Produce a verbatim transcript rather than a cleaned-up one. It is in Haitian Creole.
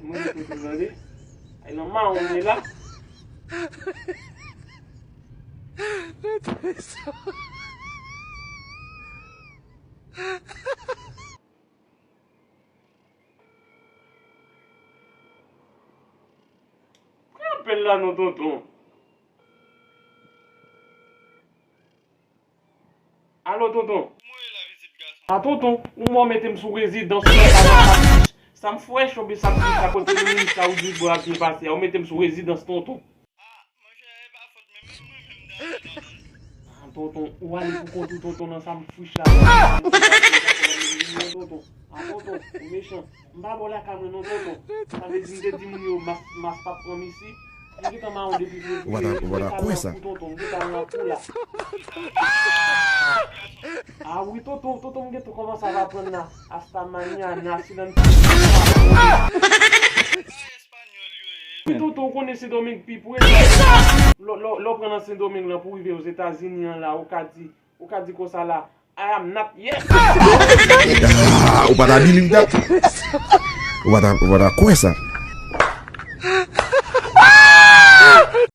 Mwen, mwen, mwen, tande. Ay, nan mawon, mwen la. Pran apèl la non, tonton. Alo, tonton. A, tonton, ou mò mete m sou rezidans, ou mò pa nan sa m fresh, oubyen sa m fresh, a kote minis la ou di bò ap byen pase a, ou mete m sou rezidans, tonton. Ah, tonton, ou ale pou kont ou, tonton, nan sa m fresh la. Tonton, a, tonton, ou mechan. M pa bò lakay mwen non, tonton. Sa vle di m te di moun yo mas, mas p ap pran m isi. M gentan mawon depi fevriye. Ou pa ta, ou pa ta kwè sa. Tonton, m gentan nan kou la. Ah wi, tonton, tonton, m gentan kòmanse ap aprann la. Asta manya, nasi nan. Wi, tonton, ou konnen Sendomeng pi pre. Lè, lè, lè w pran nan Sendomeng lan pou rive Ozetazini an la, ou ka di, ou ka di konsa la, I am not yet. Ah, ou pa ta believe that. Ou pa ta, ou pa ta kwè sa.